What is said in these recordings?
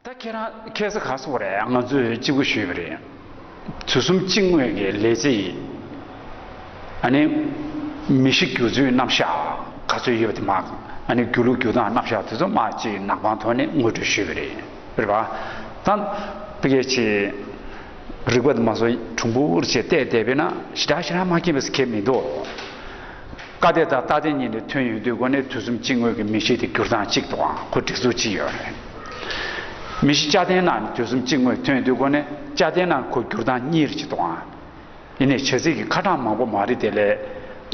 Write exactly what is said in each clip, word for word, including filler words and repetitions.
ད་ཁྱེད་རང་ཁ་སང་ག་སོང་རེད། ང་ཚོས་གཅིག་པུ་ཞུས་པ་རེད། དུས་གསུམ་གཅིག་དངོས་ཀྱི་ལས་ཚིག་ཨ་ནི་མི་གཤིས་འགྱུར་ཚུལ་རྣམ་གཞག་ག་ཚོད་ཡོད་པ་དེ་མ། ཨ་ནི་འགྱུར་ལུགས་འགྱུར་སྟངས་རྣམ་གཞག་དེ་ཚོ་མ་ཅིག་ནག་པང་ཐོག་ནས་ངོ་སྤྲོད་ཞུས་པ་རེད། རེད་པ། ད་ཕ་གི་ཅིག་རིག་པ་དེ་མ་སོ་གྲུང་པོ་རེ་བྱས་བལྟས་བལྟས་པས་ན་ཞེ་དྲག་ཞེ་དྲག་མ་མཁྱེན་པ་ཟེར་མཁན་མི་འདུག་སྐལ་ལྡན་དང་རྟག་བརྟན་གཉིས་ནས་ཐོན་ཡོང་དུས་སྒོ་ནས་དུས་གསུམ་གཅིག་དངོས་ཀྱི་མི་གཤིས་དེ་འགྱུར་སྟངས་གཅིག་འདུག་ཨང་། ཁོ་སྒྲིག་འཛུགས་གཅིག་ཡོད་རེད། མི་གཤིས་སྐལ་ལྡན་ནང་ནས་དུས་གསུམ་གཅིག་དངོས་ཐོན་དུས་སྒོ་ནས་སྐལ་ལྡན་ནང་ཁོ་འགྱུར་སྟངས་གཉིས་རེ་གཅིག་འདུག་ཨང་། ཡིན་ནའི་བྱ་ཚིག་གི་ཁ་གྲངས་མང་པོ་མ་རེད། དེ་ལས་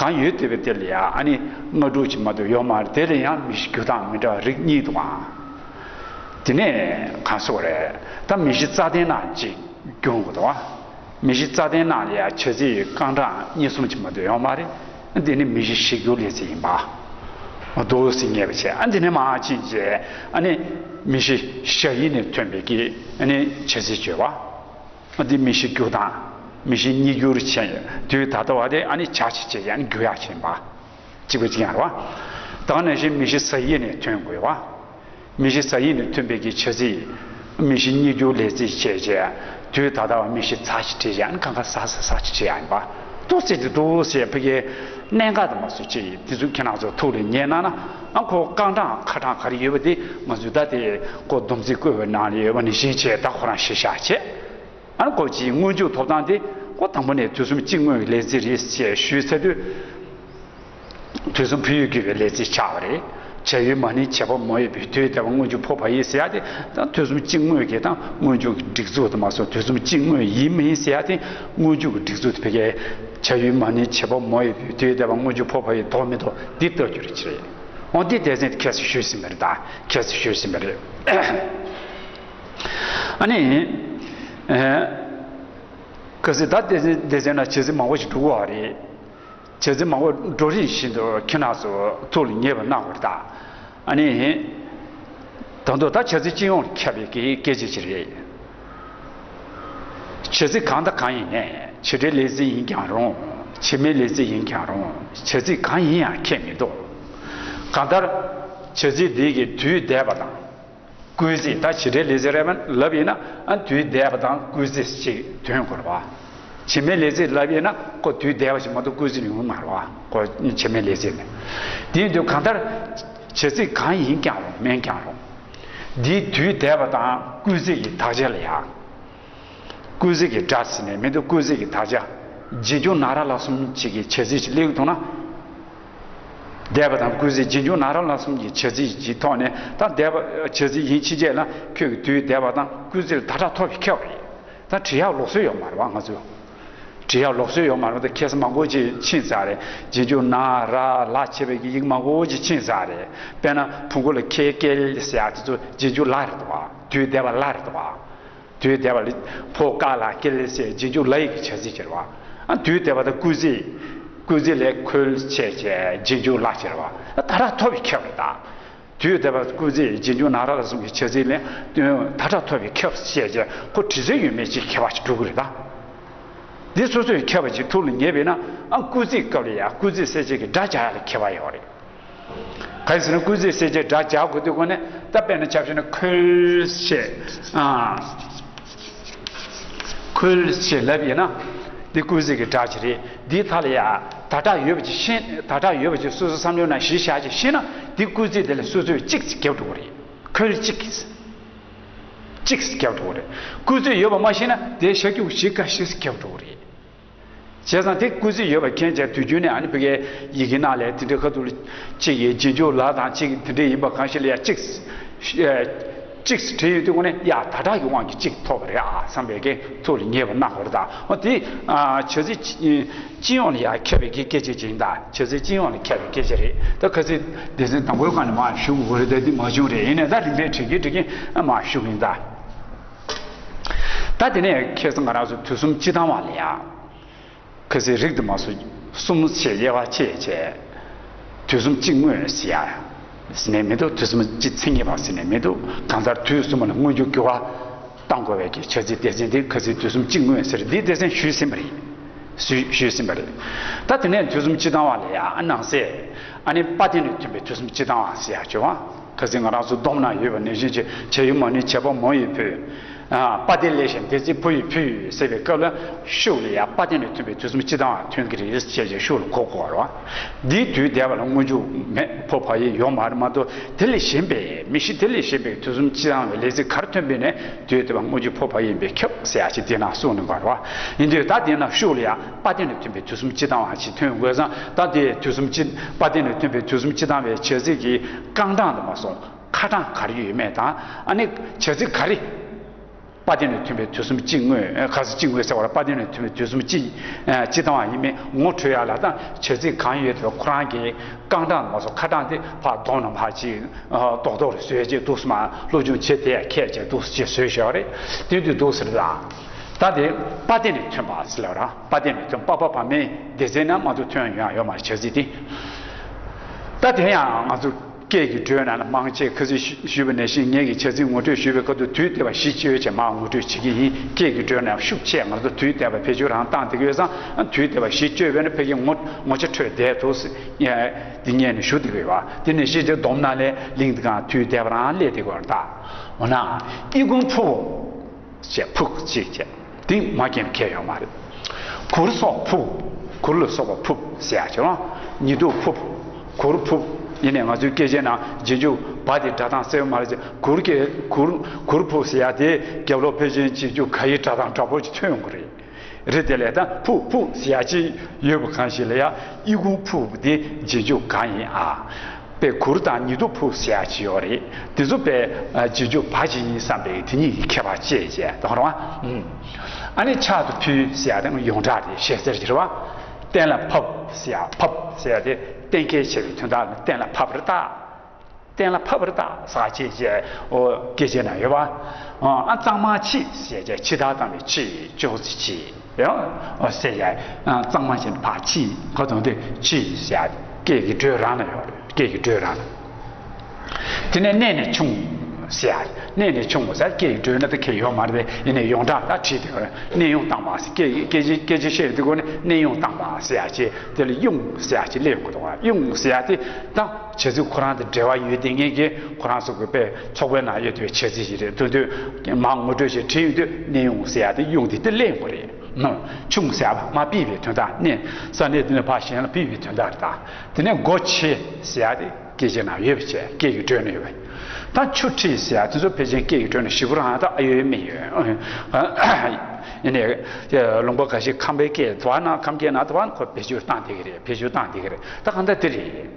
གང་ཡོད་བལྟས་པའི་དེ་ལ་ཡ་ཨ་ནི་ལྔ་དྲུག་ཅིག་མ་གཏོགས་ཡོད་མ་རེད། དེ་ལ་ཡང་མི་གཤིས་འགྱུར་སྟངས་མི་འདྲ་བ་རིགས་གཉིས་འདུག་ཨང་། དེ་ནས་གང་ཟེར་དགོས་རེད། ད་མི་གཤིས་རྩ་ལྡན་ནང་གཅིག་འགྱུར་འོང་གི་འདུག་ཨ། མི་གཤིས་རྩ་ལྡན་ནང་ལ་ཡ་བྱ་ཚིག་རྐང་གྲངས་གཉིས་གསུམ་ཅིག་མ་གཏོགས་ཡོད་མ་རེད། འདི་ནི་མི་གཤིས་གཤིས་འགྱུར་ལས་ཚིག་ཡིན་པ། འདུག་སེ་ངེས་པ་བྱས། ཨ་འདི་ནས་མར་ཕྱིན་རྗེས་ཨ་ནི་མི་གཤིས་ཞ་ཡི་ནས་ཐོན་པའི་གི་ཨ་ནི་བྱ་ཚིག་བརྗོད་པ། ཨ་འདི་མི་གཤིས་འགྱུར་སྟངས། མི་གཤིས་གཉིས་འགྱུར་བྱས། དུས་ད་ལྟ་བ་དེ་ཨ་ནི་བྱ་ཞིག་བྱས་ཡང་འགྱུར་ཡག་བྱེད་པ། གཅིག་པ་གཅིག་རྐྱང་རེད་པ། ད་ག་ནང་བཞིན་མི་གཤིས་ཟ་ཡི་ནས་ཐོན་དགོས་པ། མི་གཤིས་ཟ་ཡི་ནས་ཐོན་པའི་གི་བྱ་ཚིག་མི་གཤིས་གཉིས་འགྱུར་ལས་ཚིག་བྱས་བྱས། དུས་ད་ལྟ་བ་མི་གཤིས་ཚ་ཞིག་བྲིས་བྱས་ཨ་ནི་གང་ག་ཟ་ཟ་ཟ་ཞིག་བྲིས་ཡག་ཡིན་པ། འདུག་སེ་དེ་འདུག་སེ་ཕ་གིའི་གནད་འགག་དེ་མ་སོ་ཅིག་དེ་ཚོ་ཁྱེད་རང་ཚོ་ཐུགས་ལ་ངེས་གནང་ན། ཨ་ཁོ་རྐང་གྲངས་ཁ་གྲངས་ག་རེ་ཡོད་པ་དེ་ང་ཚོས་ད་དེ་ཁོ་སྡོམ་ཚིག་བཀོད་པའི་ནང་ལ་ཡོད་པ་ནང་བཞིན་བྱས། ད་ཁོ་རང་གཞིར་བཞག་བྱས། ཨ་ནི་ཁོ་ཅིག་སྔོན་འཇུག་ཐོབ་སྟངས་དེ་ཁོ་དང་པོ་ནས་དུས་གསུམ་གཅིག་དངོས་ཀྱི་ལས་ཚིག་རེད་ཅེས་ཞུས་ཚར་དུས། དུས་གསུམ་ཕུད་ཡུལ་དགོས་པའི་ལས་ཚིག་ཆགས་པ་རེད། བྱ་ཡུལ་མ་ནིང་བྱེད་པ་མ་ཡིན་པའི། དུས་འདས་པ་སྔོན་འཇུག་ཕོ་བ་ཡིས་ཟེར་ཡག་དེ་ད་དུས་གསུམ་གཅིག་དངོས་ཀྱི་ད་སྔོན་འཇུག་གི་སྒྲིག་འཛུགས་དེ་མ་སོ། དུས་གསུམ་གཅིག་དངོས་ཡིན་མིན་ཟེར་ཡག་དེ་སྔོན་འཇུག་གི་སྒྲིག་འཛུགས་དེ་ཕ་གིའི་བྱ་ཡུལ་མ་ནིང་བྱེད་པ་མ་ཡིན་པའི། དུས་འདས་པ་སྔོན་འཇུག་ཕོ་བ་ཡིས་ལྡོག་མི་ལྡོག་འདི་ལྟ་རྒྱུ་རེད་ཅེས་རེད། འོ་འདི་སྡེ་ཚན་དེ་ཁྱད་གསོད་ཞུས་ཟིན་པ་རེད། ད་ཁྱད་གསོད་ཞུས་ཟིན་པ་རེད། ཨ་ནི། ཨེ། གལ་སྲིད་ད་སྡེ་ཚན་སྡེ་ཚན་ལ་བྱ་ཚིག་མང་པོ་ཞིག་འགྲོ་གི་ཡོད་རེད། བྱ་ཚིག་མང་པོ་འགྲོ་རིམ་བཞིན་དུ་ཁྱེད་རང་ཚོ་ཐུགས་ལ་ངེས་པ་གནང་དགོས་རེད་ད། ཨ་ནི། ད་དུང་ད་བྱ་ཚིག་སྤྱི་ཡོངས་ལ་ཁྱབ་པའི་གི་སྐད་ཆ་ཅིག་རེད། བྱ་ཚིག་གང་དང་གང་ཡིན་ནའི་བྱེད་འབྲེལ་ལས་ཚིག་ཡིན་ཀྱང་རུང་། བྱེད་མེད་ལས་ཚིག་ཡིན་ཀྱང་རུང་། བྱ་ཚིག་གང་ཡིན་ཡང་ཁྱད་མི་འདུག་གང་ལྟར། བྱ་ཚིག་འདི་གི་དུས་འདས་པ་དང་། སྐུལ་ཚིག་ད་བྱེད་འབྲེལ་ལས་ཚིག་རེད་པ་ལབ་ཡིན་ན། ཨ་དུས་འདས་པ་དང་སྐུལ་ཚིག་ཅིག་འདོན་དགོས་རེད་པ། བྱེད་མེད་ལས་ཚིག་ལབ་ཡིན་ན་ཁོ་དུས་འདས་པ་ཞིག་མ་གཏོགས་སྐུལ་ཚིག་ཡོང་གི་མ་རེད་པ། ཁོ་བྱེད་མེད་ལས་ཚིག་ནི། དེ་ཡིན་དུས་གང་ལྟར། བྱ་ཚིག་གང་ཡིན་ཀྱང་རུང་མིན་ཀྱང་རུང་། འདིའི་དུས་འདས་པ་དང་སྐུལ་ཚིག་གི་དག་ཆ་ལ་ཡང་། སྐུལ་ཚིག་གི་སྒྲ་ཟེར་ནས་མི་འདུག་སྐུལ་ཚིག་གི་དག་ཆ། རྗེས་འཇུག་ན་ར་ལ་སོགས་ཀྱི་བྱ་ཚིག་ཅིག་སླེབས་ཐུབ་ན། འདས་པ་དང་སྐུལ་ཚིག་རྗེས་འཇུག་ན་ར་ལ་སོགས་ཀྱི་བྱ་ཚིག་ཅིག་ཐོག་ནས་ད་འདས་པ་བྱ་ཚིག་ཡིན་ཕྱིན་ཆད་ལ་ཁྱོད་ཀྱི་དུས་འདས་པ་དང་སྐུལ་ཚིག་ལ་ད་དྲག་ཐོབ་པའི་ཁྱད་པར་རེད། ད་བྲི་ཡག་ལུགས་སྲོལ་ཡོད་མ་རེད་པ་ང་ཚོ། བྲི་ཡག་ལུགས་སྲོལ་ཡོད་མ་རེད་པ། ད་ཁ་སང་མང་པོ་ཅིག་ཕྱིན་ཚར་རེད། རྗེས་འཇུག་ན་ར་ལ་བྱས་པའི་གི་ཡིག་མང་པོ་ཅིག་ཕྱིན་ཚར་རེད། དཔེར་ན་བོང་གུ་ལ་ཁེ་ཀེ་ལ་ཟེར་ཡག་དེ་ཚོ་རྗེས་འཇུག་ལ་རེད་འདུག་པ། དུས་འདས་པ་ལ་རེད་འདུག་པ། དུས་འདས་པ་ལ་ཕོ་ཀ་ལ་ཀེ་ལ་ཟེར་རྗེས་འཇུག་ལ་ཡི་གི་བྱ་ཚིག་ཅིག་རེད་པ། ཨ་དུས་འདས་པ་དང་སྐུལ་ཚིག་སྐུལ་ཚིག་ལ་ཁོལ་བྱས་བྱས་རྗེས་འཇུག་ལ་ཅིག་རེད་པ། ད་དྲག་ཐོབ་པའི་ཁྱད་པར་རེད་ད། དུས་འདས་པ་སྐུལ་ཚིག་རྗེས་འཇུག་ན་ར་ལ་སོགས་ཀྱི་བྱ་ཚིག་ལ་ད་དྲག་ཐོབ་པའི་ཁྱད་པར་བཤད་བྱས་ཁོ་བྲི་སྲོལ་ཡོད་མེད་ཅིག་ཁྱད་པར་ཅིག་འགྲོ་གི་རེད་ད། འདི་སོ་སོའི་ཁྱད་པར་ཅིག་ཐུགས་ལ་ངེས་པས་ན། ཨ་སྐུལ་ཚིག་སྐབས་ལ་ཡང་སྐུལ་ཚིག་གསལ་བྱེད་ཀྱི་སྒྲ་སྦྱར་ཡག་ལ་ཁྱད་པར་ཡོད་རེད། གང་ཡིན་ཟེར་ན་སྐུལ་ཚིག་གསལ་བྱེད་སྒྲ་སྦྱར་དགོས་དུས་སྒོ་ནས། ད་དཔེར་ན་ཆ་བཞག་ན་ཁོལ་ཞེས། ཨ། ཁོལ་ཞེས་ལབ་ཡིན་ན། འདི་སྐུལ་ཚིག་གི་སྒྲ་ཅིག་རེད། འདིའི་མཐའ་ལ་ཡ་ད་དྲག་ཡོད་པ་ཅིག་ཤེས། ད་དྲག་ཡོད་པ་ཅིག་སོ་སོའི་བསམ་བློའི་ནང་གཞི་བཞག་ཅིག་ཤེས་ན། འདི་སྐུལ་ཚིག་དེ་ལ་སོ་སོས་གཅིག་ཅིག་བརྒྱབ་འགྲོ་གི་རེད། ཁོལ་གཅིག་གཅིག་བརྒྱབ་འགྲོ་གི་རེད། སྐུལ་ཚིག་ཡོད་པ་མ་ཤེས་ན་དེའི་ཤ་རྒྱུག་བཞི་ཀ་བཞི་བརྒྱབ་འགྲོ་གི་རེད། བྱས་ཙང་དེ་སྐུལ་ཚིག་ཡོད་པ་མཁྱེན་བྱས་དུས་རྒྱུན་ནས་ཨ་ནི་ཕ་གིའི་ཡི་གེ་ནང་ལ་དེ་འདྲའི་ཁ་ཐུག་ལ་གཅིག་གི་རྗེས་འཇུག་ལ་དང་གཅིག་དེ་འདྲའི་ཡིན་པ་གང་ཞིག་ལ་ཡ་གཅིག་ཨེ། གཅིག་བྲིས་ཡོད་དུས་སྒོ་ནས་ཡ་ད་དྲག་གི་དབང་གིས་གཅིག་ཐོབ་པ་རེད་ཨ་བསམ་པའི་གི་ཐུགས་ལ་ངེས་པ་གནང་དགོས་རེད་ད། འོ་དེ་ཨ་བྱ་ཚིག་སྤྱི་ཡོངས་ལ་ཡ་ཁྱབ་པའི་གི་སྐད་ཆ་ཅིག་ཡིན་ད། བྱ་ཚིག་སྤྱི་ཡོངས་ལ་ཁྱབ་པའི་སྐད་ཆ་རེད། ད་ཁ་སང་སྡེ་ཚན་དང་པོའི་སྒང་ནས་མར་ཞུ་དགོས་རེད་ད། འདི་མ་བྱུང་རེད། ཡིན་ནའི་ད་རིམ་པས་དྲན་གྱིན་དྲན་གྱིན་མར་ཞུ་གི་ཡིན་ད། ད་དེ་ནས་ཁ་སང་ང་རང་ཚོ་དུས་གསུམ་སྤྱི་བཏང་བ་ལ་ཡ། ཁ་སང་རིགས་དེ་མ་སོ་གསུམ་བྱས་དབྱེ་བ་ཕྱེ་བྱས། དུས་གསུམ་གཅིག་དངོས་ཟེར་ཡ་ཟེར་ནས་མི་འདུག་དུས་གསུམ་གཅིག་མཚན་ཉིད་པ་ཟེར་ནས་མི་འདུག་གང་ལྟར་དུས་གསུམ་ལ་སྔོན་འཇུག་འགྱུར་བ་གཏང་དགོས་པའི་གི་བྱ་ཚིག་སྡེ་ཚན་དེ་ཁ་སང་དུས་གསུམ་གཅིག་དངོས་ཟེར་འདི་སྡེ་ཚན་ཞུས་ཟིན་པ་རེད། ཞུས་ཞུས་ཟིན་པ་རེད། ད་དེ་ནས་དུས་གསུམ་སྤྱི་བཏང་བ་ལ་ཡ་ཨ་ནང་གསེས་ཨ་ནི་དཔལ་ལྡན་ནས་ཐོན་པའི་དུས་གསུམ་སྤྱི་བཏང་བ་ཟེར་ཡ་བྱུང་བ། ཁ་སང་ང་རང་ཚོ་སྡོམ་ན་ཡོད་པ་ནང་བཞིན་གྱི་བྱ་ཡུལ་མ་ནིང་བྱེད་པོ་མོ་ཡི་བུ། དཔལ་ལྡན་ལེགས་བཤད་འདི་ཚེ་བུ་ཡི་བུ་ཟེར་བའི་སྐབས་ལ་ཤུགས་ལ་ཡ་དཔལ་ལྡན་ལ་མཐུན་པའི་དུས་གསུམ་སྤྱི་དང་བ་མཐུན་གྱི་རེད་ཅེས་ཀྱི་ཤུགས་ལ་གོ་དགོས་རེད་བ། འདིའི་དུས་འདས་པ་ལ་སྔོན་འཇུག་མེད་ཕོ་བ་ཡི་ཡོད་མ་རེད་མ་གཏོགས་དེ་ལས་གཞན་པའི་མི་ཤི་དེ་ལས་གཞན་པའི་དུས་གསུམ་སྤྱི་དང་བའི་ལས་ཚིག་ག་རེ་ཐོན་པས་ནས་དུས་འདས་པ་སྔོན་འཇུག་ཕོ་བ་ཡིན་པས་ཁྱབ་ཟེར་ཡ་ཅིག་དེ་ན་གསུངས་ནས་འགོར་བ། ཡིན་དུས་ད་དེ་ན་ཤུགས་ལ་ཡ་དཔལ་ལྡན་ལ་མཐུན་པའི་དུས་གསུམ་སྤྱི་དང་བ་ཞིག་ཐོན་དགོས་ཙང་ད་དེ་དུས་གསུམ་སྤྱི་དཔལ་ལྡན་ལ་མཐུན་པའི་དུས་གསུམ་སྤྱི་དང་བའི་བྱ་ཚིག་གི་རྐང་གྲངས་དུ་མ་སོང་། ཁ་གྲངས་ག་རེ་ཡོད་མེད་དང་ཨ་ནི་བྱ་ཚིག་ག་རེ། དཔལ་ལྡན་ལ་མཐུན་པའི་དུས་གསུམ་སྤྱི་དངོས་ག་ས་སྤྱི་དངོས་ཟེར་བ་ལ་དཔལ་ལྡན་ལ་མཐུན་པའི་དུས་གསུམ་སྤྱི་སྤྱི་དང་བ་ཡིན་མིན་ངོ་འཕྲོད་ཡ་ལ་ད་བྱ་ཚིག་གང་ཡོད་དེ་ཁོ་རང་གི་རྐང་གྲངས་མ་སོང་ཁ་གྲངས་དེ་ཕར་གདོང་ནས་ཕར་ཅིག་རྡོག་རྡོག་རེ་བཟོས་རྗེས་འདུག་སེ་མ་སློབ་སྦྱོང་བྱེད་དེ་ཡ་ཁས་བྱས་འདུག་སེ་ཅིག་བཟོས་བཞག་རེད། དེ་དུས་འདུག་སེ་རེད་ད། ད་དེ་དཔལ་ལྡན་ལ་མཐུན་པ་ཟེར་ལ་ར་དཔལ་ལྡན་ལ་མཐུན་པ་པ་བ་མེ་སྡེ་ཚན་ན་མ་གཏོགས་ཐོན་ཡོང་ཡ་ཡོད་མ་རེད་བྱ་ཚིག་དེ། ད་དེ་ཡང་ང་ཚོ། སྐད་ཀྱི་འགྲོས་ནང་ལ་མང་ཆེ་ཁ་སང་ཞུས་པ་ནང་བཞིན་ངེད་ཀྱིས་བྱ་ཚིག་ངོ་སྤྲོད་ཞུས་པའི་སྐབས་དུ་དུས་འདས་པ་གཞི་བཅོལ་བྱས་མར་ངོ་སྤྲོད་བྱེད་ཀྱི་ཡིན། སྐད་ཀྱི་འགྲོས་ནང་ཤུགས་ཆེ་ང་ཚོ་དུས་འདས་པ་བེད་སྤྱོད་རང་བཏང་བསྡད་ཀྱི་ཡོད་ཙང་དུས་འདས་པ་གཞི་བཅོལ་བས་ན་ཕ་གི་ངོ་ངོ་ཆ་འཕྲོད་བསྡད་འདུག་ཟེར་འདི་ངས་ནས་ཞུ་བསྡད་ཀྱི་ཡོད་པ་འདི་ནས་གཞི་བཅོལ་སྡོམ་ནང་ལས་གླིང་འདི་གང་དུས་འདས་པ་རང་སླེབས་བསྡད་ཀྱི་ཡོད་རེད་ད། འོ་ན་ཨི་ཁུང་ཕུ། ཞེས་ཕུག་ཅིག་བྱས། དེ་མ་སྐྱེས་ན་ཁྱད་ཡོད་མ་རེད། གུར་སོགས་ཕུབ། གུར་ལ་སོགས་པ་ཕུབ་ཟེར་ཡག་ཅིག་རང་། ཉི་གདུགས་ཕུབ། གུར་ཕུབ། ཡིན་ནའི་ང་ཚོའི་སྐད་ཆའི་ནང་རྗེས་འཇུག་བ་དེ་སྒྲ་གདངས་གསལ་པོ་མ་རེད་ཅེས་གུར་སྐད་གུར་གུར་ཕུབ་ཟེར་ཡག་དེ་རྒྱབ་ལོགས་ཕལ་ཆེར་རྗེས་འཇུག་ག་ཡི་སྒྲ་གདངས་འདྲ་པོ་ཅིག་ཐོན་ཡོང་གི་རེད། རེད་དེ་ལས་ད་ཕུབ་ཕུབ་ཟེར་ཡག་ཅིག་ཡོད་པ་གང་ཞིག་ལ་ཡ་ཨི་ཁུང་ཕུབ་དེ་རྗེས་འཇུག་གང་ཡིན་ཨ། པའི་གུར་དང་ཉི་གདུགས་ཕུབ་ཟེར་ཡག་ཅིག་ཡོད་རེད། དེ་ཚོ་པའི་རྗེས་འཇུག་བ་ཅིག་ཡིན་བསམ་པའི་དེ་གཉིས་ཀྱི་ཁྱད་པར་བཅད་བྱས་དོ་རང་བ། ཨ་ནི་ཕྱག་ཏུ་ཕུལ་ཟེར་ཡག་དེ་ཡོངས་གྲགས་རེད་ཞེས་ཟེར་གྱི་རེད་བ། གཏན་ལ་ཕབ་ཟེར་ཡག་ཕབ་ཟེར་ཡག་དེ་གཏན་འཁེལ་བྱས་པའི་དོན་དག་ལ་གཏན་ལ་ཕབ་རེད་ད། གཏན་ལ་ཕབ་རེད་ད་ཟེར་བྱས་བྱས་ཨོ་སྐད་ཆའི་ནང་ཡོད་བ། ཨ་གཙང་མ་ཕྱིས་ཟེར་བྱས་ཕྱི་དར་བཏང་བའི་ཕྱིས་ཅོག་ཙེ་ཕྱིས། ཡང་ཟེར་ཡ། གཙང་མ་ཞིག་ཕར་ཕྱིས་ཁོ་དོན་དེ་ཕྱིས་ཟེར་ཡ། སྐད་ཀྱི་འགྲོས་རང་ལ་ཡོད་རེད་སྐད་ཀྱི་འགྲོས་རང་ལ། དེ་ནས་གནས་ནས་ཕྱུང་ཟེར་ཡ། གནས་ནས་ཕྱུང་ཟེར་སྐད་ཀྱི་འགྲོས་ན་དེ་ཁེ་ཡོད་མ་རེད་ཡིན་ནས་ཡོངས་གྲགས་ད་བྲིས་དེ་ག་གནས་དབྱུང་བཏང་བ་ཟེར་སྐད་སྐད་ཆ་སྐད་ཆ་བཤད་དེ་གོ་ནས་གནས་དབྱུང་བཏང་བ་ཟེར་ཡ་ཅེས་དེ་ལ་དབྱུང་ཟེར་ཡ་ཅེས་སླེབས་དགོས་འདུག་བ། དབྱུང་ཟེར་ཡ་དེ་ད་བྱ་ཚིག་ཁོ་རང་དང་འབྲེལ་བ་ཡོད་དེ་ངེད་ཀྱིས་ཁོ་རང་ཚོ་གི་དཔེ་ཚོགས་པའི་ནང་ཡོད་དུས་བྱ་ཚིག་ཞིག་རེད་དོན་དུ་མ་ངོ་སྤྲོད་ཞིག་བྲིས་ཡོང་དུས་གནས་དབྱུང་ཟེར་ཡ་དེ་དབྱུང་དེ་དེ་གླེང་དགོས་རེད། ནོ། ཕྱུང་ཟེར་བ་མ་ཕུད་པའི་དོན་དག་གནས་ས་གནས་དེ་ནས་ཕར་གཞན་ལ་ཕུད་པའི་དོན་དག་རེད་ད། དེ་ནས་སྒོ་ཕྱེ་ཟེར་ཡ་དེ་སྐད་ཆའི་ནང་ཡོད་པ་བྱས་སྐད་ཀྱི་སྒྲོན་ནས་ཡོད་པ། ད་ཆུ་ཁྲིད་ཟེར་ཡ་དེ་ཚོ་ཕལ་ཆེར་སྐད་ཀྱི་སྒྲོན་ནས་ཞིབ་པོ་རང་ད་ཨ་ཡོད་མི་ཡོད། ཡིན་ནའི་ལུང་པ་ཁ་ཤས་ཁམས་པའི་སྐད་དུ་བ་ན་ཁམས་སྐད་ན་དུ་བ་ན་ཁོ་བེད་སྤྱོད་བཏང་བསྡད་ཀྱི་རེད་བེད་སྤྱོད་བཏང་བསྡད་ཀྱི་རེད་ད་གང་ལྟར་དེ་རེད།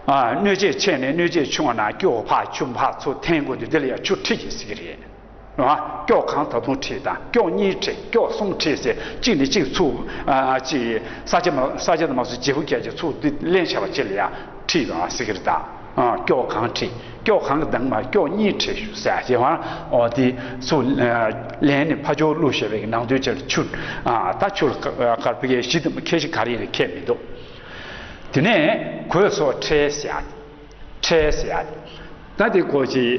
སྣོད་སྤྱད་ཆད་ནས་སྣོད་སྤྱད་ཆུང་བ་ན་སྐྱོ་བ་ཕར་ཆུ་ཕར་ཚུར་འཐེན་དགོས་དུས་དེ་ལ་ཡང་ཆུ་ཁྲིད་ཀྱི་ཟེར་གྱི་རེད། རེད་བ། སྐྱོག་གང་ད་དུང་ཁྲིད་དང་སྐྱོག་གཉིས་ཁྲིད་སྐྱོག་གསུམ་ཁྲིད་ཟེར་གཅིག་ནས་གཅིག་ཚུར་ཨ་གཅིག་ས་ཆ་མ་ས་ཆ་དུ་མ་སུ་བརྗེ་པོ་བརྒྱབ་ཀྱི་ཚུར་འདི་ལེན་བྱ་བ་ཅི་ལ་ཡང་ཁྲིད་པ་ཟེར་གྱི་རེད་ད། ཨ་སྐྱོག་གང་ཁྲིད་སྐྱོག་གང་གི་དང་མ་སྐྱོག་གཉིས་ཁྲིད་ཞུ་ཟེར་བྱེད་བ་ཨོ་དེ་ཚུར་ལེན་ནས་ཕ་ཇོ་བླུགས་བྱས་པའི་ནང་དོན་ཅིག་ལ་ཆུ་ཨ་ད་ཆུ་ལ་དཀར་པོའི་གཞི་དུ་ཁྱད་གཞི་ག་རེ་ཡིན་ནས་ཁྱད་མི་འདུག་དེ་ནས་གོས་སོགས་ཁྲལ་ཟེར་ཡ། ཁྲལ་ཟེར་ཡ། ད་དེ་ཀོ་ཅི།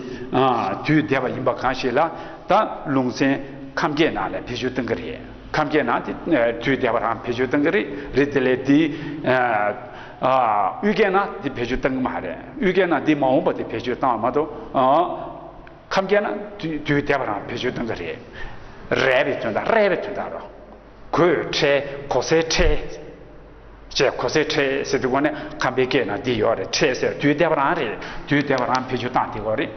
དུས་འདས་པ་ཡིན་པ་གང་ཞིག་ལ་ད་ལུང་ཚན་ཁམས་སྐད་ནང་ལ་བེད་སྤྱོད་གཏོང་གི་རེད། ཁམས་སྐད་ནང་དེ་དུས་འདས་པ་རང་བེད་སྤྱོད་གཏོང་གི་རེད་རེད་དེ་ལས་དེ། དབུས་སྐད་ནང་དེ་བེད་སྤྱོད་གཏོང་གི་མ་རེད། དབུས་སྐད་ནང་དེ་མ་འོངས་པ་དེ་བེད་སྤྱོད་བཏང་བ་མ་གཏོགས། ཁམས་སྐད་ནང་དུས་དུས་འདས་པ་རང་བེད་སྤྱོད་གཏོང་གི་རེད། རས་པའི་དོན་དག་རས་པའི་དོན་དག་རོ། གོས་ཁྲལ་གོ་སའི་ཁྲལ། ཅེས་གོ་སའི་ཁྲལ་ཟེར་དུས་གོ་ནས་ཁམས་པའི་སྐད་ནང་འདི་ཡོད་རེད་ཁྲལ་ཟེར་དུས་འདས་པ་རང་རེད་དུས་འདས་པ་རང་བེད་སྤྱོད་བཏང་དེ་གོ་རེད།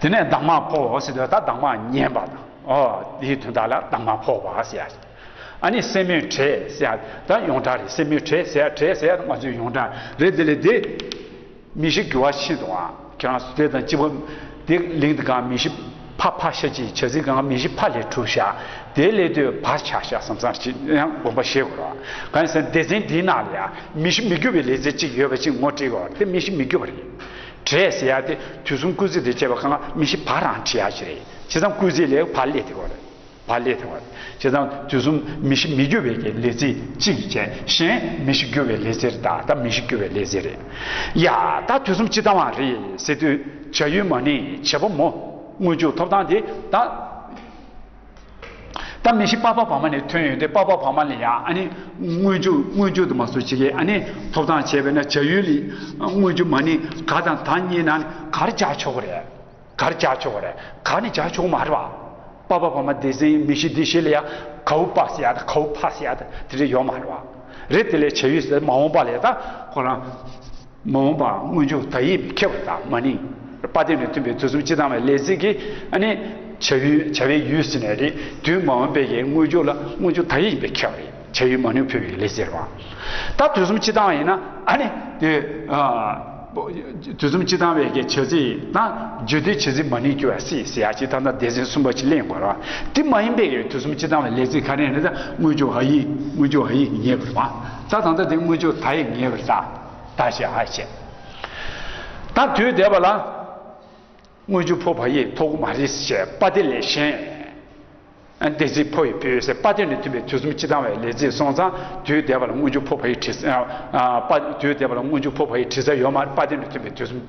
དེ་ནས་དྭངས་མ་ཕོ་ཟེར་དུས་ད་དྭངས་མ་ཉན་པ་དང་ཨོ་དེའི་དོན་དག་ལ་དྭངས་མ་ཕོ་བ་ཟེར་ཡ། ཨ་ནི་སེན་མོའི་ཁྲལ་ཟེར་ཡ་ད་ཡོངས་གྲགས་རེད་སེན་མོའི་ཁྲལ་ཟེར་ཡ་ཁྲལ་ཟེར་ཡ་ང་ཚོའི་ཡོངས་གྲགས་རེད་དེ་ལས་དེ། མི་ཤི་རྒྱུ་བ་ཤི་འདུག་ཨ། ཁྱེད་རང་ཚོ་དེ་དང་གཅིག་པ། དེ་གླིང་དུ་གང་མི་ཤི་ཕ་ཕ་ཤ་ཅིག་བྱ་ཚིག་གང་མི་ཤི་ཕ་ལས་གྲུབ་ཤག་དེ་ལས་དུས་བར་ཆགས་ཤག་བསམ་བསམ་ཅིག་ཡང་དགོངས་པ་བཞེས་དགོས་ར། གང་ཡིན་ཟེར་ན་སྡེ་ཚན་འདིའི་ནང་ལ་ཡང་མི་ཤི་མི་རྒྱུ་བའི་ལས་ཚིག་ཅིག་ཡོད་པ་ཅིག་ངོ་སྤྲད་དགོས་ར་དེ་མི་ཤི་མི་རྒྱུ་བ་རེད། བྲས་ཟེར་ཡ་དེ་དུས་གསུམ་སྐུལ་ཚིག་དེ་བྱས་པ་གང་མི་ཤི་བ་རང་བྲིས་ཡ་ཅིག་རེད་བྱས་ཙང་སྐུལ་ཚིག་ལས་བ་སླེབས་དེ་དགོས་རེད། བ་ལས་དེ་བ། བྱས་ཙང་དུས་གསུམ་མི་ཤི་མི་རྒྱུ་བའི་གི་ལས་ཚིག་གཅིག་བྱས་གཞན་མི་ཤི་རྒྱུ་བའི་ལས་ཚིག་རེད་ད་ད་མི་ཤི་རྒྱུ་བའི་ལས་ཚིག་རེད། ཡ་ད་དུས་གསུམ་སྤྱི་དང་བ་རེད་ཟེར་དུས་བྱ་ཡུལ་མ་ནིང་བྱེད་པོ་མོ་སྔོན་འཇུག་ཐོབ་ཐང་དེ་ད། ད་ ད་མི་ཤི་པ་ཕ་བ་མ་ནས་ཐོན་ཡོང་དུས་པ་ཕ་བ་མ་ལ་ཡང་ཨ་ནི་སྔོན་འཇུག་སྔོན་འཇུག་དུ་མ་སོང་ཅིག་གིས་ཨ་ནི་ཐོབ་ཐང་བྱས་པས་ན་བྱ་ཡུལ་ལས་སྔོན་འཇུག་མ་ནིང་ག་དང་ད་གཉིས་ནང་ག་རེ་སྦྱར་ཆོག་གི་རེད། ག་རེ་སྦྱར་ཆོག་གི་རེད། ག་ནི་སྦྱར་ཆོག་གི་མ་རེད་བ། པ་ཕ་བ་མ་སྡེ་ཚན་མི་ཤི་སྡེ་བཞི་ལ་ཡང་གའུ་པ་ཟེར་ཡ་དང་གའུ་ཕ་ཟེར་ཡ་དང་དེ་འདྲ་ཡོད་མ་རེད་བ། རེད། དེ་ལས་བྱ་ཡུལ་ཟེར་མ་འོངས་པ་ལས་ད་ཁོ་རང་མ་འོངས་པ་སྔོན་འཇུག་ད་ཡིན་པས་ཁྱབ་པ་དང་མ་ནིང་པ་དེ་ནས་ཐོན་པའི་དུས་གསུམ་སྤྱི་བཏང་བའི་ལས་ཚིག་གིས་ཨ་ནི་བྱ་ཡུལ་བྱ་བའི་ཡུལ་ཟེར་ནས་རེད། དུས་མ་འོངས་པའི་གི་སྔོན་འཇུག་ལ་སྔོན་འཇུག་ད་ཡིན་པས་ཁྱབ་པ་རེད། བྱ་ཡུལ་མ་ནིང་འཕོས་པའི་ལས་ཚིག་རེད་བ། ད་དུས་གསུམ་སྤྱི་བཏང་བ་ཡིན་ན་ཨ་ནི་དེ་དུས་གསུམ་སྤྱི་བཏང་བའི་གི་བྱ་ཚིག་དང་བརྗོད་འདོད་བྱ་ཚིག་མ་ནིང་སྐྱུར་བ་སྲིད་ཟེར་ཡ་ཅིག་ད་ལྟ་སྡེ་ཚན་གསུམ་པ་ཅིག་གླེང་དགོས་རེད་བ། དེ་མ་ཡིན་པའི་གི་དུས་གསུམ་སྤྱི་བཏང་བའི་ལས་ཚིག་ག་རེ་ཡིན་ན་ད་སྔོན་འཇུག་ཧ་ཡིག་སྔོན་འཇུག་ཧ་ཡིག་ངེས་དགོས་རེད་བ། ད་ད་ལྟ་དེ་སྔོན་འཇུག་ད་ཡིག་ངེས་པ་རེད། ད་ད་བྱས་ཧ་བྱས། ད་དུས་འདས་པ་ལ་སྔོན་འཇུག་ཕོ་བ་ཡིག་ཐོགས་མ་རེད་ཞེས་པ་དེ་ལས་གཞན། སྡེ་ཚན་ཕོ་ཡི་བུ་ཟེར་པ་དེ་ནས་ཐོན་པའི་དུས་གསུམ་སྤྱི་བཏང་བའི་ལས་ཚིག་སོང་ཙང་དུས་འདས་པ་ལ་སྔོན་འཇུག་ཕོ་བ་ཡིག་བྲིས། ཨ། པ། དུས་འདས་པ་ལ་སྔོན་འཇུག་ཕོ་བ་ཡིག་བྲིས་ས་ཡོད་མ་རེད། པ་དེ་ནས་ཐོན་པའི་དུས་གསུམ་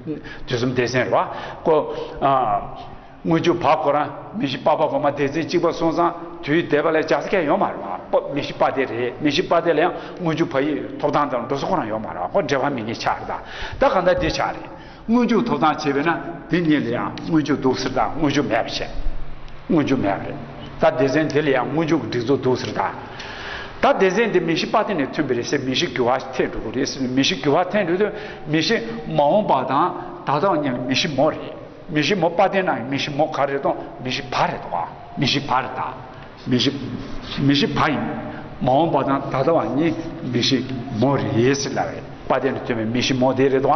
དུས་གསུམ་སྡེ་ཚན་རེད་བ། ཀོ། ཨ། སྔོན་འཇུག་བ་ཁོ་རང་མི་ཤི་པ་ཕ་བ་མ་སྡེ་ཚན་གཅིག་པ་སོང་ཙང་དུས་འདས་པ་ལ་སྦྱར་ས་གང་ཡང་ཡོད་མ་རེད་བ། པ། མི་ཤི་པ་དེ་རེད། མི་ཤི་པ་དེ་ལ་ཡང་སྔོན་འཇུག་བ་ཡིག་ཐོབ་ཐང་དང་འགྲོ་ས་ཁོ་རང་ཡོད་མ་རེད་བ། ཁོ་འབྲེལ་བ་མེད་མཁན་ཆགས་རེད། ད་ད་གང་ལྟར་འདི་ཆགས་རེད། སྔོན་འཇུག་ཐོབ་ཐང་བྱས་པས་ན་དེ་གཉིས་ལ་ཡང་སྔོན་འཇུག་འདུག་ཟེར་དང་སྔོན་འཇུག་མེད་པ་བྱས། སྔོན་འཇུག་མེད་པ་རེད། ད་སྡེ་ཚན་དེ་ལ་ཡང་སྔོན་འཇུག་གི་སྒྲིག་འཛུགས་འདུག་ཟེར་དང་། ད་སྡེ་ཚན་འདི་མི་ཤི་པ་དེ་ནས་ཐོན་པ་རེད་ཟེར། མི་ཤི་འགྱུར་བ་ཐེབས་འགྲོ་གི་རེད་ཟེར། མི་ཤི་འགྱུར་བ་ཐེབས་འགྲོ་དུས་མི་ཤི་མ་འོངས་པ་དང་ད་ལྟ་བ་གཉིས་ལ་མི་ཤི་མོ་རེད། མི་ཤི་མོ་པ་དེ་ནང་གི་མི་ཤི་མོ་ག་རེ་རེད་དང་མི་ཤི་བ་རེད་དོ། མི་ཤི་བ་རེད་ད། མི་ཤི། མི་ཤི་བ་ཡིན། མ་འོངས་པ་དང་ད་ལྟ་བ་གཉིས་མི་ཤི་མོ་རེད་ཟེར་ལབ་རེད། པ་དེ་ནས་ཐོན་པའི་མི་ཤི་མོ་དེ་རེད་དོ།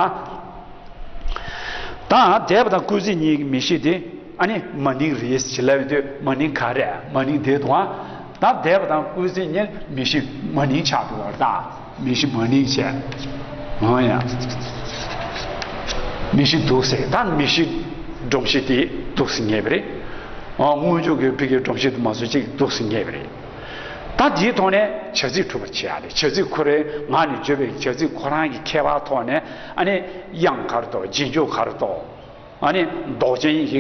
ད་འདས་པ་དང་སྐུལ་ཚིག་གཉིས་ཀྱི་མི་ཤི་དེ་ཨ་ནི་མ་ནིང་རེད་ཟེར་ལབ་ཡོང་དུས་མ་ནིང་ག་རེ་མ་ནིང་དེ་དོ། ད་འདས་པ་དང་སྐུལ་ཚིག་གཉིས་མི་ཤི་མ་ནིང་ཆགས་འགྲོ་བ་རེད་ད། མི་ཤི་མ་ནིང་བྱས། འོ་ཡ། མི་ཤི་འདུག་ཟེར། ད་མི་ཤི་སྒྲོམ་གཞི་དེ་འདུག་ཟེར་ངེས་པ་རེད། འོ། སྔོན་འཇུག་གི་བི་གའི་སྒྲོམ་གཞི་དུ་མ་སོང་ཅིག་འདུག་ཟེར་ངེས་པ་རེད། ད་དེའི་ཐོག་ནས་བྱ་ཚིག་གྲུབ་པར་བྱེད་ཡ་རེད། བྱ་ཚིག་ཁོ་རའི་ངག་ནས་བརྗོད་པའི་བྱ་ཚིག་ཁོ་རང་གི་ཁྱད་པར་ཐོག་ནས་ཨ་ནི་དབྱངས་ག་རེ་འདུག་རྗེས་འཇུག་ག་རེ་འདུག་ཨ་ནི་འདོགས་ཅན་གྱི་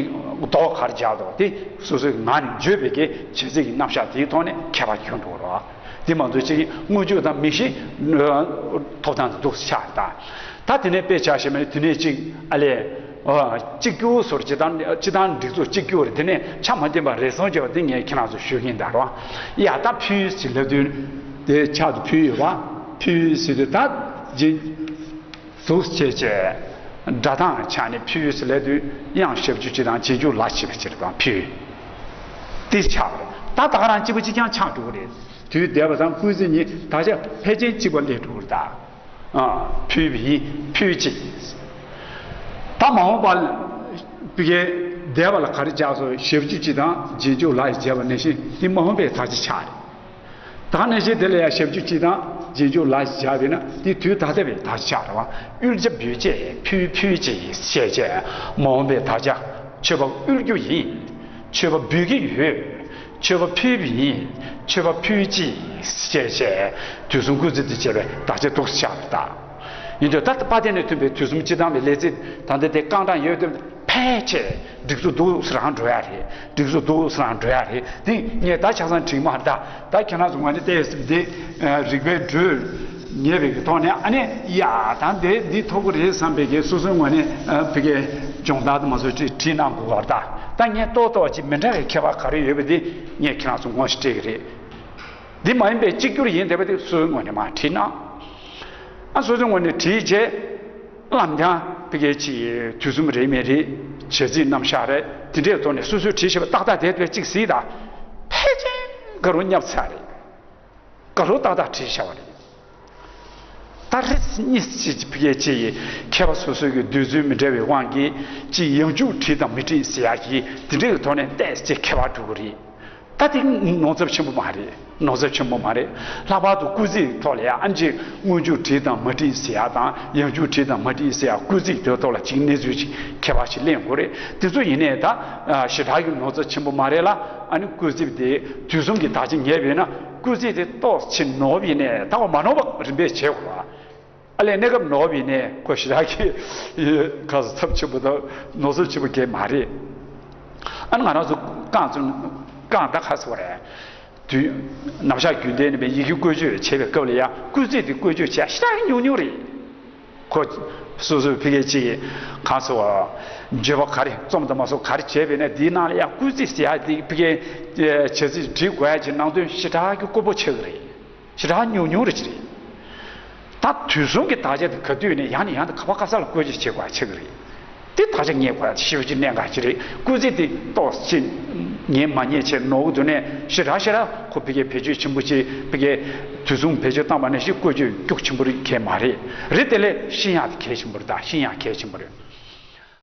འདོགས་ག་རེ་སྦྱར་འདུག་དེ་སོ་སོའི་ངག་ནས་བརྗོད་པའི་གི་བྱ་ཚིག་གི་རྣམ་གཞག་དེའི་ཐོག་ནས་ཁྱད་པར་གྱོན་འགྲོ་གི་རེད། དེ་མ་གཏོགས་ཅིག་སྔོན་འཇུག་དང་མི་ཤི་ཐོབ་ཐང་དུ་འདུག་ཆགས་ད། ད་དེ་ནས་དཔེ་ཆ་བཞག་པ་ཡིན་ན་དེ་ནས་ཅིག་ཨ་ལས། ཨ། གཅིག་གྱུར་སོར་སྤྱི་བཏང་སྤྱི་བཏང་སྒྲིག་འཛུགས་གཅིག་གྱུར་རེད། དེ་ནས་ཆ་མ་བདེན་པ་རེ་ཟུང་བྱས་པ་དེ་ངས་ཁྱེད་རང་ཚོ་ཞུ་གིན་ད་རོ། ཡ། ད་ཕུལ་ཟེར་ལབ་དུས་དེ་ཕྱག་ཏུ་ཕུལ་ཡོད་པ། ཕུལ་ཟེར་དུས་ད་རྗེས་འཇུག་བྱས་བྱས་སྒྲ་གདངས་ཆ་ནས་ཕུལ་ཟེར་ལབ་དུས་དབྱངས་ཞབས་ཀྱུ་སྤྱི་དང་རྗེས་འཇུག་ལ་བྱེད་པ་ཕྱིར་དང་ཕུལ། དེ་ཆགས་པ་རེད། ད་ད་ག་རང་གཅིག་པ་གཅིག་རྐྱང་ཆགས་འགྲོ་གི་རེད། དུས་འདས་པ་དང་སྐུལ་ཚིག་གཉིས་དག་ཆ་ཕལ་ཆེར་གཅིག་པ་སླེབས་འགྲོ་གི་རེད་ད། ཨ། ཕུལ་བ་ཡིན། ཕུལ་ཅིག་ད་མ་འོངས་པ་བི་གའི་འདས་པ་ལ་ག་རེ་སྦྱར་སོང་། ཞབས་ཀྱུ་སྤྱི་དང་རྗེས་འཇུག་ལ་ཡིས་བྱས་པ་ནང་བཞིན་དེ་མ་འོངས་པའི་དག་ཆ་ཆགས་རེད། ད་ནང་བཞིན་དེ་ལ་ཡང་ཞབས་ཀྱུ་སྤྱི་དང་རྗེས་འཇུག་ལ་ཡིས་སྦྱར་བས་ན་དེ་དུས་ད་ལྟ་བའི་དག་ཆ་ཆགས་རེད་བ། དབུལ་བྱ་འབུལ་བྱས་ཕུལ་ཕུལ་ཅིག་ཞེས་བྱས་མ་འོངས་པའི་དག་ཆ། མཆོད་པ་དབུལ་རྒྱུ་ཡིན། མཆོད་པ་འབུལ་གྱི་ཡོད། མཆོད་པ་ཕུལ་བ་ཡིན། མཆོད་པ་ཕུལ་ཅིག་ཞེས་བྱས་དུས་གསུམ་སྐུལ་ཚིག་ཏུ་བྱས་པའི་དག་ཆ་འདུག་སེ་ཆགས་པ་རེད་ད། ཡིན་དུས་ད་ལྟ་པ་དེ་ནས་ཐོན་པའི་དུས་གསུམ་སྤྱི་བཏང་བའི་ལས་ཚིག་ད་ལྟ་དེ་རྐང་གྲངས་ཡོད་དུས་ཕལ་ཆེར་སྒྲིག་འཛུགས་འདུག་སེ་རང་འགྲོ་ཡ་རེད། སྒྲིག་འཛུགས་འདུག་སེ་རང་འགྲོ་ཡ་རེད། དེ་ངས་ད་ཆ་ཚང་བྲིས་མ་རེད་ད། ད་ཁྱེད་རང་ཚོ་ངོས་ནས་བལྟས་ཟིན་དེ་རིག་པའི་འགྲོས་ཉེ་བའི་གི་ཐོག་ནས་ཨ་ནི་ཡ་ད་འདི་འདི་ཐོབ་གི་རེད་བསམ་པའི་གི་སོ་སོའི་ངོས་ནས་ཨ་བི་གའི་སྦྱོང་བརྡར་དུ་མ་སོ་བྲིས་བྲིས་གནང་དགོས་པ་རེད་ད། ད་ངས་ཏོག་ཏོག་ཅིག་མི་འདྲ་བའི་ཁྱད་པར་ག་རེ་ཡོད་པ་འདི་ངས་ཁྱེད་རང་ཚོ་ངོ་ཤེས་སྤྲད་གི་རེད། འདི་མ་ཡིན་པའི་གཅིག་གྱུར་ཡིན་བསྡད་པ་དེ་སོ་སོའི་ངོས་ནས་མར་བྲིས་གནང་། ཨ་སོ་སོའི་ངོས་ནས་བྲིས་རྗེས། བླ་འདང་བི་གའི་ཅིག་དུས་གསུམ་རེད་མི་རེད། བྱ་ཚིག་རྣམ་གཞག་རེད། དེ་འདྲའི་ཐོག་ནས་སོ་སོས་བྲིས་བཞག་པ་ཏག་ཏག་དེ་དེ་གཅིག་གཟིགས་དང་། ཕལ་ཆེར་དགའ་རོ་བརྙབ་ཚར་རེད། དགའ་རོ་ཏག་ཏག་བྲིས་བཞག་པ་རེད། ད་རེས་གཉིས་ཅིག་བི་གའི་ཅིག་ཁྱད་པར་སོ་སོའི་གི་འདོད་ཚུལ་མི་འདྲ་བའི་དབང་གིས་ཅིག་ཡང་འཇུག་བྲིས་དང་མི་བྲིས་ཟེར་ཡ་གི་དེ་འདྲའི་ཐོག་ནས་ཏོག་ཙམ་ཁྱད་པར་འགྲོ་གི་རེད། ད་དེ་ནོར་འཛབ་ཆེན་པོ་མ་རེད། ནོར་འཛབ་ཆེན་པོ་མ་རེད། ལྷག་པར་དུ་སྐུལ་ཚིག་ཐོག་ལ་ཡང་ཨ་ཅེ་སྔོན་འཇུག་བྲིས་དང་མ་བྲིས་ཟེར་ཡ་དང་ཡང་འཇུག་བྲིས་དང་མ་བྲིས་ཟེར་ཡ། སྐུལ་ཚིག་དེའི་ཐོག་ལ་ཅིག་གནས་ཚུལ་ཅིག་ཁྱད་པར་ཞིག་གླེང་དགོས་རེད། དེ་ཚོ་ཡིན་ནའི་ད་ཞེ་དྲག་གི་ནོར་འཛབ་ཆེན་པོ་མ་རེད་ལ། ཨ་ནི་སྐུལ་ཚིག་དེ་དུས་གསུམ་གྱི་དག་ཆ་ངེས་པས་ན་སྐུལ་ཚིག་དེ་ཏོག་ཙམ་ནོར་བ་ཡིན་ནའི་ད་གོ་མ་ནོར་བ་རིམ་པས་བྱེད་དགོས་ལ། ཨ་ལས་གནས་སྐབས་ནོར་བ་ཡིན་ནའི་ཁོ་ཞེ་དྲག་གི་ཁ་ཚ་ཚབས་ཆེན་པོ་དང་ནོར་འཛབ་ཆེན་པོ་གང་མ་རེད། ཨ་ནི་ང་རང་ཚོ་རྐང་ཚོ་རྐང་ད་ཁ་ཚ་བ་རེད། དུས་ནམ་ཞག་རྒྱུན་ལྡན་ནས་པའི་ཡི་གེ་བཀོལ་སྤྱོད་བྱེད་པའི་སྐབས་ལ་ཡང་སྐུལ་ཚིག་དེ་བཀོལ་སྤྱོད་བྱེད་ཡ་ཞེ་དྲག་ཉུང་ཉུང་རེད། ཁོ་སོ་སོའི་ཕ་གིའི་ཅིག་གང་ཟེར་བ། བརྗོད་པ་ག་རེ་རྩོམ་དང་མ་སོགས་ག་རེ་བྱས་པས་ན་དེའི་ནང་ལ་ཡང་སྐུལ་ཚིག་ཟེར་ཡ་དེ་ཕ་གིའི་བྱ་ཚིག་འབྲི་དགོས་ཡ་ཅིག་ནང་དོན་ཞེ་དྲག་གི་དཀོན་པོ་ཆགས་ཀྱི་རེད། ཞེ་དྲག་ཉུང་ཉུང་རེ་ཅིག་རེད། ད་དུས་གསུམ་གྱི་དག་ཆ་དེ་ག་དུས་ནས་ཡང་ནས་ཡང་དུ་ག་པ་ག་ས་ལ་བཀོལ་སྤྱོད་བྱེད་དགོས་ཆགས་ཀྱི་རེད། དེ་དག་ཆ་ངེས་དགོས་ཞེ་པོ་ཅིག་གནད་འགག་ཅིག་རེད། སྐུལ་ཚིག་དེ་ཏོག་ཙམ་ངེས་མ་ངེས་བྱས་ནོར་གྱི་འདུག་ནས་ཞེ་དྲག་ཞེ་དྲག་ཁོ་ཕ་གིའི་བེད་སྤྱོད་ཆེན་པོ་ཅིག་ཕ་གིའི་དུས་མཚུངས་བེད་སྤྱོད་བཏང་བ་ནས་ཤིག་བཀོལ་སྤྱོད་རྒྱུག་ཆེན་པོ་རེད་གལ་མ་རེད། རེད་དེ་ལས་ཤེས་ཡག་དེ་གལ་ཆེན་པོ་རེད། ད་ཤེས་ཡག་གལ་ཆེན་པོ་རེད།